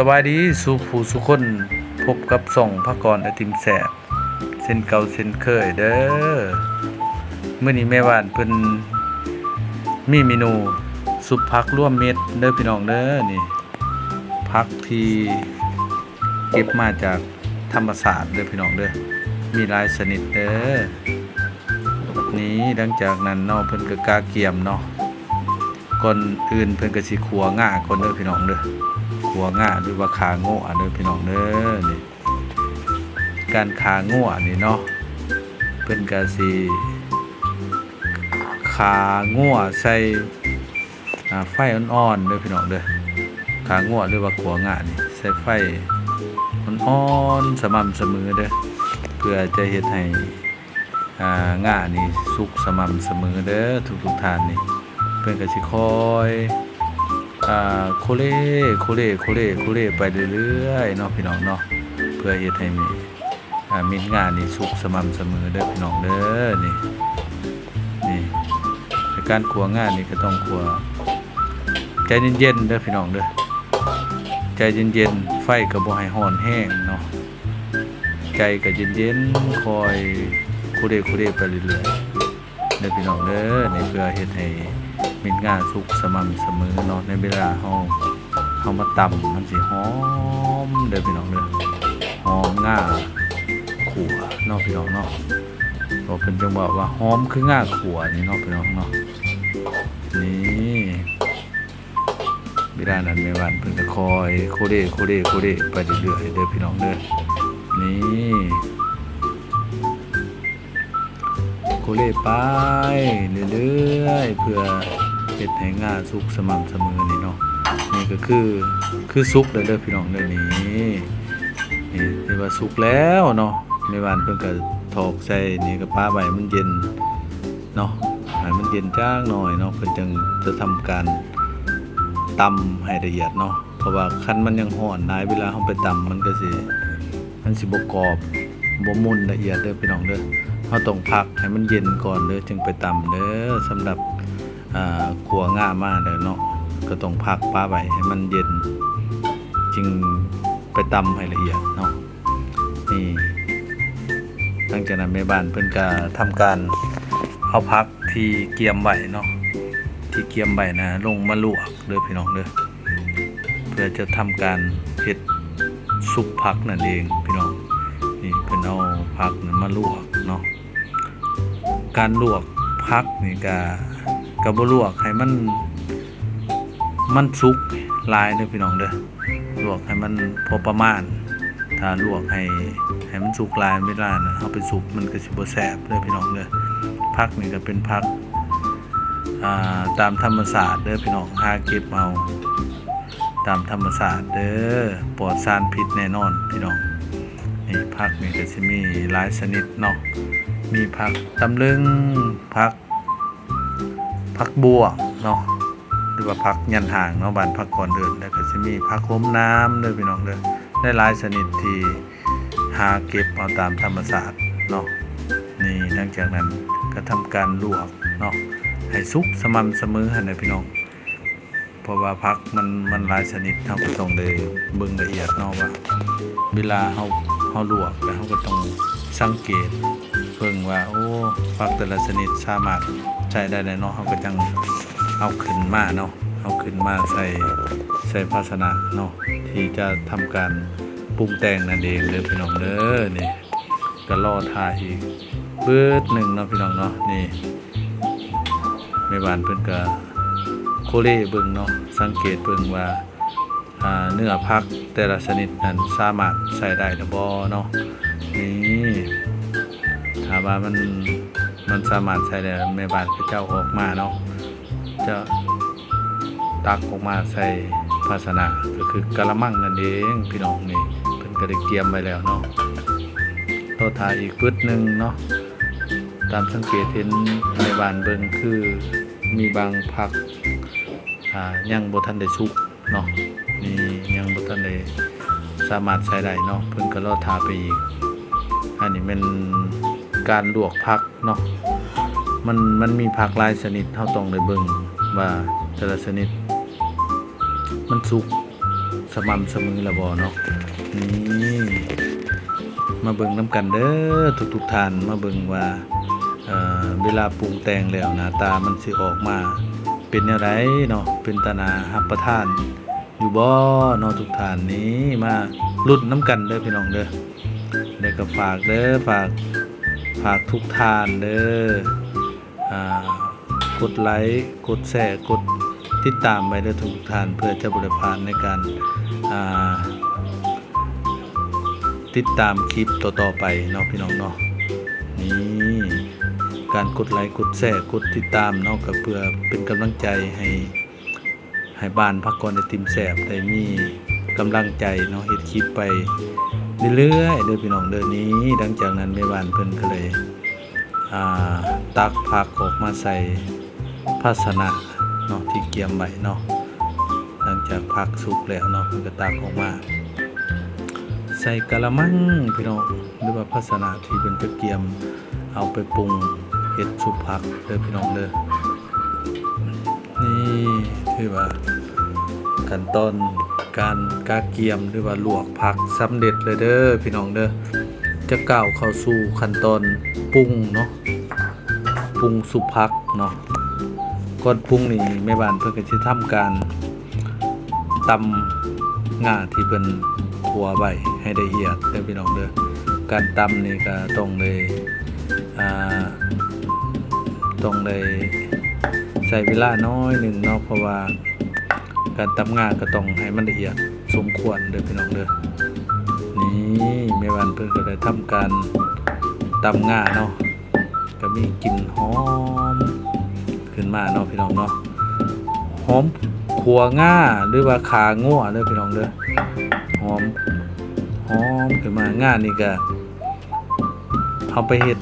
ສະບາຍດີສູ່ຜູ້ສູ່ຄົນ, ພົບກັບຊ່ອງພະກອນໄອຕິມແຊບ ເຊັ່ນເກົ່າເຊັ່ນເຄີຍເດີ້. ມື້ນີ້ແມ່ບ້ານເພິ່ນມີເມນູຊຸບຜັກລວມເມັດເດີ້ພີ່ນ້ອງເດີ້. ນີ້ຜັກທີ່ເກັບມາຈາກທຳມະຊາດເດີ້ພີ່ນ້ອງເດີ້, ມີຫຼາຍຊະນິດເດີ້. ນີ້ ຫຼັງຈາກນັ້ນເນາະ ເພິ່ນກໍກະກຽມເນາະ, ກ່ອນອື່ນເພິ່ນກໍຊິຂົ້ວງາກ່ອນເດີ້ພີ່ນ້ອງເດີ້, ຂົ້ວງາ ຫຼືວ່າຂ້າງົວເດີ້ພີ່ນ້ອງເດີ້. ນີ້ ການຂ້າງົວນີ້ເນາະ ເພິ່ນກໍຊິຂ້າງົວໃສ່ ອ່າ ໄຟອ່ອນໆເດີ້ພີ່ນ້ອງເດີ້. ຂ້າງົວ ຫຼືວ່າຂົ້ວງານີ້ ໃສ່ໄຟອ່ອນໆ ສະໝ່ຳສະເໝີເດີ້, ເພື່ອຈະເຮັດໃຫ້ ອ່າ ງານີ້ສຸກສະໝ່ຳສະເໝີເດີ້ທຸກໆທ່ານ. ນີ້ເພິ່ນກໍຊິຄ່ອຍ ອ່າ ໂຄເລ ໂຄເລ ໂຄເລ ໂຄເລໄປເລື້ອຍໆເນາະພີ່ນ້ອງເນາະ, ເພື່ອເຮັດໃຫ້ ອ່າ ເມັດງານີ້ສຸກສະໝ່ຳສະເໝີເດີ້ພີ່ນ້ອງເດີ້. ນີ້ ນີ້ ໃນການຂົ້ວງານີ້ກໍຕ້ອງຂົ້ວໃຈເຢັນໆເດີ້ພີ່ນ້ອງເດີ້, ໃຈເຢັນໆ, ໄຟກໍບໍ່ໃຫ້ຮ້ອນແຮງເນາະ, ໃຈກໍເຢັນໆ ຄ່ອຍໂຄເລ ໂຄເລໄປເລື້ອຍໆ ເດີ້ພີ່ນ້ອງເດີ້. ນີ້ເພື່ອເຮັດໃຫ້ເມັດງາສຸກສະໝ່ຳສະເໝີເນາະ, ໃນເວລາເຮົາ ເຮົາມາຕຳມັນຊິຫອມເດີ້ພີ່ນ້ອງເດີ້, ຫອມງາຂົ້ວເນາະພີ່ນ້ອງເນາະ. ກໍເພິ່ນຈຶ່ງເວົ້າວ່າຫອມຄືງາຂົ້ວນີ້ເນາະພີ່ນ້ອງເນາະ. ນີ້ ເວລານັ້ນແມ່ບ້ານເພິ່ນກໍຄ່ອຍໂຄເລ ໂຄເລ ໂຄເລໄປເລື້ອຍໆເດີ້ພີ່ນ້ອງເດີ້. ນີ້ ໂຄເລໄປເລື້ອຍໆ ເພື່ອເຮັດໃຫ້ງາສຸກສະໝ່ຳສະເໝີນີ້ເນາະ. ນີ້ກໍຄື ຄືສຸກແລ້ວເດີ້ພີ່ນ້ອງເດີ້. ນີ້ ນີ້ຖືວ່າສຸກແລ້ວເນາະ, ແມ່ບ້ານເພິ່ນກໍຖອກໃສ່ ນີ້ກໍປະໄວ້ໃຫ້ມັນເຢັນເນາະ, ໃຫ້ມັນເຢັນຈັກໜ້ອຍເນາະ, ເພິ່ນຈຶ່ງຈະທຳການຕຳໃຫ້ລະອຽດເນາະ. ເພາະວ່າຄັນມັນຍັງຮ້ອນຫຼາຍ ເວລາເຮົາໄປຕຳມັນກໍຊິ ມັນຊິບໍ່ກອບ ບໍ່ໝຸ່ນລະອຽດເດີ້ພີ່ນ້ອງເດີ້. ເຮົາຕ້ອງພັກໃຫ້ມັນເຢັນກ່ອນເດີ້ ຈຶ່ງໄປຕຳເດີ້. ສຳລັບ ອ່າ ຂົ້ວງາມາແລ້ວເນາະ ກໍຕ້ອງພັກປະໄວ້ໃຫ້ມັນເຢັນ ຈຶ່ງໄປຕຳໃຫ້ລະອຽດເນາະ. ນີ້ ຫຼັງຈາກນັ້ນແມ່ບ້ານເພິ່ນກໍທຳການເອົາຜັກທີ່ກຽມໄວ້ເນາະ ທີ່ກຽມໄວ້ນະ ລົງມາລວກເດີ້ພີ່ນ້ອງເດີ້, ເພື່ອຈະທຳການເຮັດຊຸບຜັກນັ້ນເອງພີ່ນ້ອງ. ນີ້ເພິ່ນເອົາຜັກນັ້ນມາລວກເນາະ. ການລວກຜັກນີ້ກະ ກະບໍ່ລວກໃຫ້ມັນ ມັນສຸກຫຼາຍເດີ້ພີ່ນ້ອງເດີ້, ລວກໃຫ້ມັນພໍປະມານ. ຖ້າລວກໃຫ້ ໃຫ້ມັນສຸກຫຼາຍ ເວລາເຮົາໄປຊຸບມັນກໍຊິບໍ່ແຊບເດີ້ພີ່ນ້ອງເດີ້. ຜັກນີ້ກໍເປັນຜັກ ອ່າ ຕາມທຳມະຊາດເດີ້ພີ່ນ້ອງ, ຫາເກັບເອົາຕາມທຳມະຊາດເດີ້, ປອດສານພິດແນ່ນອນພີ່ນ້ອງ. ນີ້ ຜັກນີ້ກໍຊິມີຫຼາຍຊະນິດເນາະ, ມີຜັກຕຳລຶງ, ຜັກ ຜັກບົວເນາະ ຫຼືວ່າຜັກຍັນຫາງເນາະ ບ້ານພາກອນເອີ້ນ, ແລ້ວກໍຊິມີຜັກໂຫມໜາມເດີ້ພີ່ນ້ອງເດີ້, ຫຼາຍໆຊະນິດທີ່ຫາເກັບເອົາຕາມທຳມະຊາດເນາະ. ນີ້ ຫຼັງຈາກນັ້ນກໍທຳການລວກເນາະ ໃຫ້ສຸກສະໝ່ຳສະເໝີຫັ້ນແຫຼະພີ່ນ້ອງ. ເພາະວ່າຜັກມັນ ມັນຫຼາຍຊະນິດ, ເຮົາກໍຕ້ອງໄດ້ເບິ່ງລະອຽດເນາະ ວ່າເວລາເຮົາ ເຮົາລວກແລ້ວ ເຮົາກໍຕ້ອງສັງເກດເບິ່ງວ່າ ໂອ້ ຜັກແຕ່ລະຊະນິດສາມາດໃຊ້ໄດ້ແລ້ວເນາະ, ເຮົາກໍຈັ່ງເອົາຂຶ້ນມາເນາະ, ເອົາຂຶ້ນມາໃສ່ ໃສ່ພາຊະນະເນາະ ທີ່ຈະທຳການປຸງແຕ່ງນັ້ນເອງເດີ້ພີ່ນ້ອງເດີ້. ນີ້ ກໍລໍຖ້າອີກບຶດໜຶ່ງເນາະພີ່ນ້ອງເນາະ. ນີ້ ແມ່ບ້ານເພິ່ນກໍໂຄເລເບິ່ງເນາະ, ສັງເກດເບິ່ງວ່າ ອ່າ ເນື້ອຜັກແຕ່ລະຊະນິດນັ້ນສາມາດໃຊ້ໄດ້ຫຼືບໍ່ເນາະ. ນີ້ ຖ້າວ່າມັນ ມັນສາມາດໃຊ້ໄດ້ ແມ່ບ້ານເຂົາເຈົ້າອອກມາເນາະ ຈະຕັກອອກມາໃສ່ພາຊະນະ ກໍຄືກະລະມັງນັ້ນເອງພີ່ນ້ອງ. ນີ້ເພິ່ນກໍໄດ້ກຽມໄວ້ແລ້ວເນາະ, ລໍຖ້າອີກບຶດໜຶ່ງເນາະ. ຕາມສັງເກດເຫັນໃນບ້ານເບິ່ງ ຄືມີບາງຜັກ ອ່າ ຍັງບໍ່ທັນໄດ້ສຸກເນາະ, ນີ້ຍັງບໍ່ທັນໄດ້ສາມາດໃຊ້ໄດ້ເນາະ, ເພິ່ນກໍລໍຖ້າໄປອີກ. ອັນນີ້ແມ່ນການລວກຜັກ ເນາະ, ມັນ ມັນມີຜັກຫຼາຍຊະນິດ, ເຮົາຕ້ອງໄດ້ເບິ່ງວ່າແຕ່ລະຊະນິດມັນສຸກ ສະໝ່ຳສະເໝີແລ້ວບໍ່ເນາະ? ນີ້ ມາເບິ່ງນຳກັນເດີທຸກໆທ່ານ ມາເບິ່ງວ່າ ເອີ ເວລາປຸງແຕ່ງແລ້ວ ໜ້າຕາມັນຊິອອກມາເປັນແນວໃດເນາະ? ເປັນຕາໜ້າຮັບປະທານຢູ່ບໍ່ເນາະທຸກທ່ານ? ນີ້ ມາລຸ້ນນຳກັນເດີພີ່ນ້ອງເດີ. ແລ້ວກໍຝາກເດີ ຝາກ ຝາກທຸກທ່ານເດີ ອ່າ ກົດໄລ ກົດແຊ ກົດຕິດຕາມໄວ້ເດີທຸກໆທ່ານ ເພື່ອຈະບໍ່ໄດ້ພາດໃນການ ອ່າ ຕິດຕາມຄລິບຕໍ່ໆໄປເນາະພີ່ນ້ອງເນາະ. ນີ້ ການກົດໄລ ກົດແຊ ກົດຕິດຕາມເນາະ ກໍເພື່ອເປັນກຳລັງໃຈໃຫ້ ໃຫ້ບ້ານພັກກ່ອນໄອຕິມແຊບໄດ້ມີກຳລັງໃຈເນາະ ເຮັດຄລິບໄປເລື້ອຍໆເດີພີ່ນ້ອງເດີ. ນີ້ ຫຼັງຈາກນັ້ນແມ່ບ້ານເພິ່ນກໍເລີຍ ອ່າ ຕັກຜັກອອກມາໃສ່ພາຊະນະເນາະ ທີ່ກຽມໄວ້ເນາະ. ຫຼັງຈາກຜັກສຸກແລ້ວເນາະ ເພິ່ນກໍຕັກອອກມາໃສ່ກະລະມັງພີ່ນ້ອງ ຫຼືວ່າພາຊະນະທີ່ເພິ່ນຈະກຽມເອົາໄປປຸງເຮັດຊຸບຜັກເດີພີ່ນ້ອງເດີ. ນີ້ ຖືວ່າຂັ້ນຕອນການກະກຽມ ຫຼືວ່າລວກຜັກສຳເລັດແລ້ວເດີພີ່ນ້ອງເດີ. ຈະກ້າວເຂົ້າສູ່ຂັ້ນຕອນປຸງເນາະ ປຸງຊຸບຜັກເນາະ. ກ່ອນປຸງນີ້ແມ່ບ້ານເພິ່ນກໍຊິທຳການຕຳງາທີ່ເພິ່ນຂົ້ວໄວ້ໃຫ້ລະອຽດເດີພີ່ນ້ອງເດີ. ການຕຳນີ້ກໍຕ້ອງໄດ້ ອ່າ ຕ້ອງໄດ້ໃຊ້ເວລາໜ້ອຍໜຶ່ງເນາະ ເພາະວ່າການຕຳງາກໍຕ້ອງໃຫ້ມັນລະອຽດສົມຄວນເດີພີ່ນ້ອງເດີ. ນີ້ ແມ່ບ້ານເພິ່ນກໍໄດ້ທຳການຕຳງາເນາະ ກໍມີກິ່ນຫອມຂຶ້ນມາເນາະພີ່ນ້ອງເນາະ. ຫອມຂົ້ວງາ ຫຼືວ່າຂາງົວເດີພີ່ນ້ອງເດີ. ຫອມ ຫອມຂຶ້ນມາ. ງານີ້ກໍ ເອົາໄປເຮັດ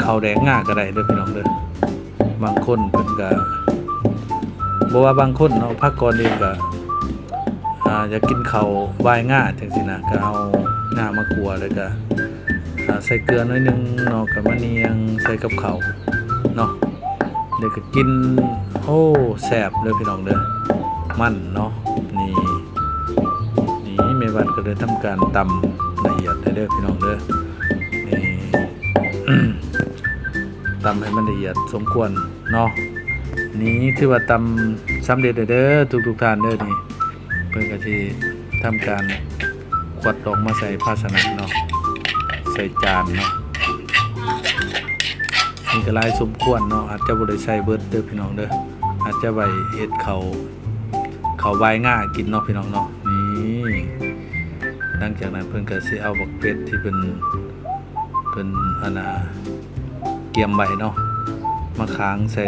ເຂົ້າແດງງາກໍໄດ້ເດີພີ່ນ້ອງເດີ. ບາງຄົນເພິ່ນກໍ ບໍ່ວ່າບາງຄົນເນາະ ພາກກ່ອນເອງກໍ ອ່າ ຢາກກິນເຂົ້າວາຍງາຈັ່ງຊີ້ນະ ກໍເອົາງາມາຂົ້ວ ແລ້ວກໍ ອ່າ ໃສ່ເກືອໜ້ອຍໜຶ່ງເນາະ ກໍມາໜ່ຽງໃສ່ກັບເຂົ້າເນາະ ແລ້ວກໍກິນ. ໂອ້ ແຊບເດີພີ່ນ້ອງເດີ ມັນເນາະ. ນີ້ ນີ້ແມ່ບ້ານກໍໄດ້ທຳການຕຳລະອຽດແລ້ວເດີພີ່ນ້ອງເດີ. ນີ້ ຕຳໃຫ້ມັນລະອຽດສົມຄວນເນາະ. ນີ້ຖືວ່າຕຳສຳເລັດແລ້ວເດີທຸກໆທ່ານເດີ. ນີ້ເພິ່ນກໍຊິທຳການຂວັດອອກມາໃສ່ພາຊະນະເນາະ ໃສ່ຈານເນາະ. ນີ້ກໍຫຼາຍສົມຄວນເນາະ ອາດຈະບໍ່ໄດ້ໃສ່ເບິດເດີພີ່ນ້ອງເດີ ອາດຈະໄວ້ເຮັດເຂົ້າ ເຂົ້າວາຍງາກິນເນາະພີ່ນ້ອງເນາະ. ນີ້ ຫຼັງຈາກນັ້ນເພິ່ນກໍຊິເອົາບັກເຜັດທີ່ເພິ່ນ ເພິ່ນ ອັນນ່າ ກຽມໄວ້ເນາະ ມາຄ້າງໃສ່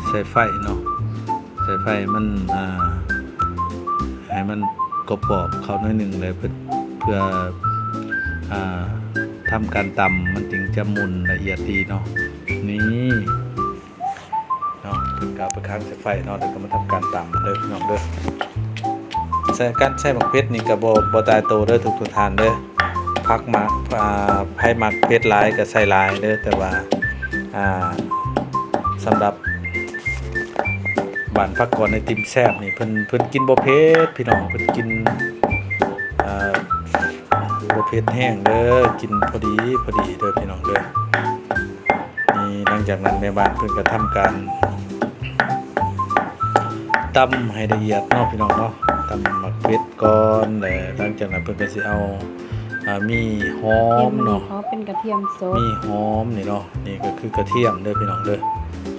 ໃສ່ໄຟເນາະ ໃສ່ໄຟມັນ ອ່າ ໃຫ້ມັນກອບໆເຂົ້າໜ້ອຍໜຶ່ງ ແລ້ວເພື່ອ ເພື່ອ ອ່າ ທຳການຕຳ ມັນຈຶ່ງຈະໝຸ່ນລະອຽດດີເນາະ. ນີ້ ເນາະ ເພິ່ນກໍເອົາໄປຄ້າງໃສ່ໄຟເນາະ ແລ້ວກໍມາທຳການຕຳເດີພີ່ນ້ອງເດີ. ໃສ່ ການໃຊ້ໝາກເຜັດນີ້ກໍບໍ່ ບໍ່ຕາຍໂຕເດີທຸກໆທ່ານເດີ. ຜັກ ໝາກ ອ່າ ໃຜມັກເຜັດຫຼາຍກໍໃສ່ຫຼາຍເດີ ແຕ່ວ່າ ອ່າ ສຳລັບບ້ານພັກກ່ອນໄອຕິມແຊບນີ້ ເພິ່ນ ເພິ່ນກິນບໍ່ເຜັດພີ່ນ້ອງ ເພິ່ນກິນ ອ່າ ບໍ່ເຜັດແຮງເດີ ກິນພໍດີ ພໍດີເດີພີ່ນ້ອງເດີ. ນີ້ ຫຼັງຈາກນັ້ນແມ່ບ້ານເພິ່ນກໍທຳການຕຳໃຫ້ລະອຽດເນາະພີ່ນ້ອງເນາະ ຕຳໝາກເຜັດກ່ອນ ແລ້ວຫຼັງຈາກນັ້ນເພິ່ນກໍຊິເອົາ ອ່າ ມີຫອມເນາະ ເປັນກະທຽມສົດ ມີຫອມນີ້ເນາະ ນີ້ກໍຄືກະທຽມເດີພີ່ນ້ອງເດີ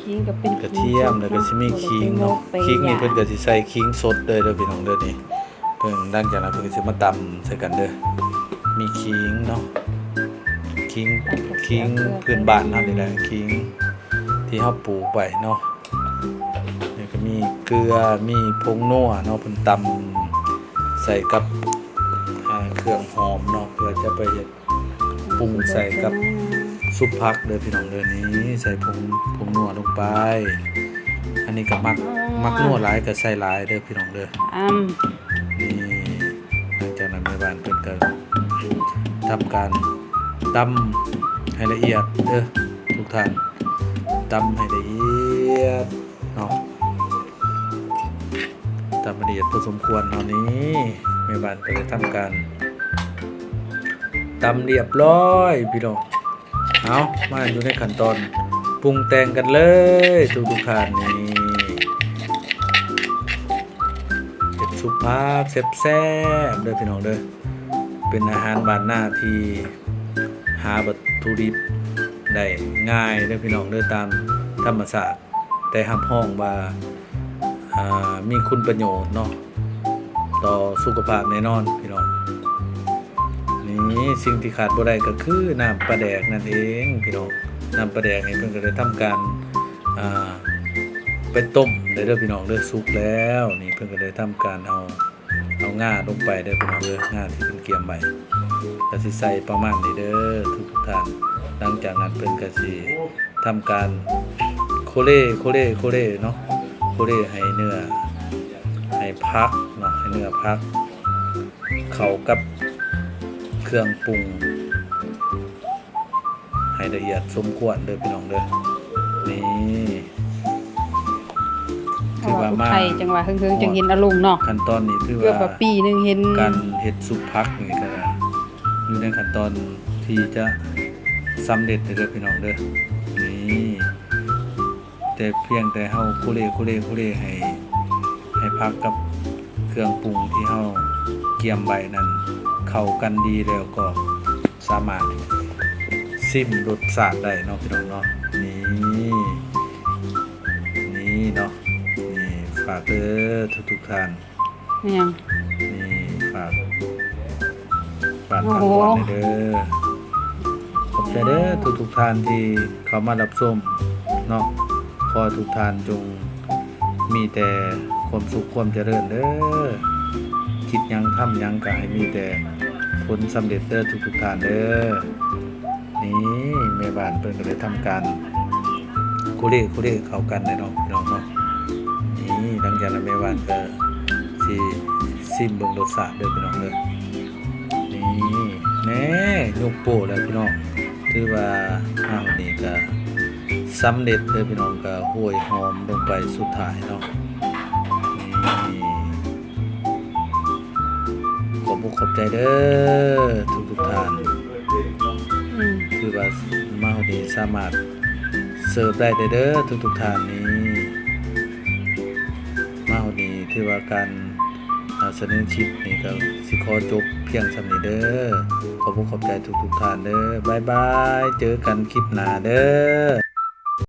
ຂິງກໍເປັນກະທຽມ ແລ້ວກໍຊິມີຂິງເນາະ ຂິງນີ້ເພິ່ນກໍຊິໃສ່ຂິງສົດເລີຍເດີພີ່ນ້ອງເດີ. ນີ້ ເພິ່ນ ຫຼັງຈາກນັ້ນເພິ່ນກໍຊິມາຕຳໃສ່ກັນເດີ ມີຂິງເນາະ ຂິງ ຂິງພື້ນບ້ານເຮົານີ້ແຫຼະ ຂິງທີ່ເຮົາປູກໄວ້ເນາະ ແລ້ວກໍມີເກືອ ມີຜົງນົວເນາະ ເພິ່ນຕຳໃສ່ກັບ ອ່າ ເຄື່ອງຫອມເນາະ ເພື່ອຈະໄປເຮັດ ປຸງໃສ່ກັບຊຸບຜັກເດີພີ່ນ້ອງເດີ. ນີ້ ໃສ່ຜົງ ຜົງນົວລົງໄປ ອັນນີ້ກໍມັກ ມັກນົວຫຼາຍກໍໃສ່ຫຼາຍເດີພີ່ນ້ອງເດີ. ອຳ ນີ້ ຫຼັງຈາກນັ້ນແມ່ບ້ານເພິ່ນກໍທຳການຕຳໃຫ້ລະອຽດເດີທຸກທ່ານ ຕຳໃຫ້ລະອຽດເນາະ. ຕຳລະອຽດພໍສົມຄວນເນາະ. ນີ້ ແ ແມ່ບ້ານກໍໄດ້ທຳການຕຳລຽບຮ້ອຍພີ່ນ້ອງ. ເອົາ ມາຢູ່ໃນຂັ້ນຕອນປຸງແຕ່ງກັນເລີຍທຸກໆທ່ານ. ນີ້ ເຮັດຊຸບຜັກແຊບໆເດີພີ່ນ້ອງເດີ. ເປັນອາຫານບ້ານນາທີ່ຫາວັດຖຸດິບໄດ້ງ່າຍເດີພີ່ນ້ອງເດີ ຕາມທຳມະຊາດ ແຕ່ຮັບຮອງວ່າ ອ່າ ມີຄຸນປະໂຫຍດເນາະ ຕໍ່ສຸຂະພາບແນ່ນອນພີ່ນ້ອງ. ນີ້ ສິ່ງທີ່ຂາດບໍ່ໄດ້ກໍຄືນ້ຳປາແດກນັ້ນເອງພີ່ນ້ອງ. ນ້ຳປາແດກນີ້ເພິ່ນກໍໄດ້ທຳການ ອ່າ ໄປຕົ້ມແລ້ວເດີພີ່ນ້ອງເດີ ສຸກແລ້ວ. ນີ້ເພິ່ນກໍໄດ້ທຳການເອົາ ເອົາງາລົງໄປເດີພີ່ນ້ອງເດີ ງາທີ່ເພິ່ນກຽມໄວ້ ກໍຊິໃສ່ປະມານນີ້ເດີທຸກໆທ່ານ. ຫຼັງຈາກນັ້ນເພິ່ນກໍຊິທຳການໂຄເລ ໂຄເລ ໂຄເລເນາະ ໂຄເລໃຫ້ເນື້ອ ໃຫ້ຜັກເນາະ ໃຫ້ເນື້ອຜັກເຂົ້າກັບເຄື່ອງປຸງ ໃຫ້ລະອຽດສົມຄວນເດີພີ່ນ້ອງເດີ. ນີ້ ຖືວ່າມາ ໄຂ່ ຈັ່ງວ່າເຫິງໆ ຈັ່ງເຫັນອາລົງເນາະ. ຂັ້ນຕອນນີ້ຖືວ່າ ເກືອບວ່າປີໜຶ່ງເຫັນ ການເຮັດຊຸບຜັກນີ້ກໍຢູ່ໃນຂັ້ນຕອນທີ່ຈະສຳເລັດເດີພີ່ນ້ອງເດີ. ນີ້ ແຕ່ພຽງແຕ່ເຮົາໂຄເລ ໂຄເລ ໂຄເລໃຫ້ ໃຫ້ຜັກກັບເຄື່ອງປຸງທີ່ເຮົາກຽມໄວ້ນັ້ນເຂົ້າກັນດີແລ້ວ ກໍສາມາດຊິມລົດຊາດໄດ້ເນາະພີ່ນ້ອງເນາະ. ນີ້ ນີ້ເນາະ ນີ້ ຝາກເດີທຸກໆທ່ານ. ແມ່ນຫຍັງ? ນີ້ ຝາກ ຝາກ ໂອ້ໂຫ ຝາກກ່ອນເດີ. ຂອບໃຈເດີທຸກໆທ່ານທີ່ເຂົ້າມາຮັບຊົມເນາະ. ຂໍໃຫ້ທຸກທ່ານຈົ່ງມີແຕ່ຄວາມສຸກຄວາມຈະເລີນເດີ. ຄິດຫຍັງທຳຫຍັງກໍໃຫ້ມີແຕ່ຜົນສຳເລັດເດີທຸກໆທ່ານເດີ. ນີ້ ແມ່ບ້ານເພິ່ນກໍໄດ້ທຳການໂຄເລ ໂຄເລເຂົ້າກັນແລ້ວເນາະພີ່ນ້ອງເນາະ. ນີ້ ຫຼັງຈາກນັ້ນແມ່ບ້ານກໍຊິຊິມເບິ່ງລົດຊາດເດີພີ່ນ້ອງເດີ. ນີ້ ແນ່ ຍົກໂປ້ແລ້ວພີ່ນ້ອງ. ຖືວ່າເຮົານີ້ກໍສຳເລັດເດີພີ່ນ້ອງ ກໍໂຮຍຫອມລົງໄປສຸດທ້າຍເນາະ. ນີ້ ຂອບອົກຂອບໃຈເດີທຸກໆທ່ານ. ອືມ ຖືວ່າມາຮອດນີ້ສາມາດເສີບໄດ້ເດີທຸກໆທ່ານ. ນີ້ ມາຮອດນີ້ຖືວ່າການ ອ່າ ສະເໜີຄລິບນີ້ກໍຊິຂໍຈົບພຽງສ່ຳນີ້ເດີ. ຂອບອົກຂອບໃຈທຸກໆທ່ານເດີ. ບາຍບາຍ ເຈີກັນຄລິບໜ້າເດີ.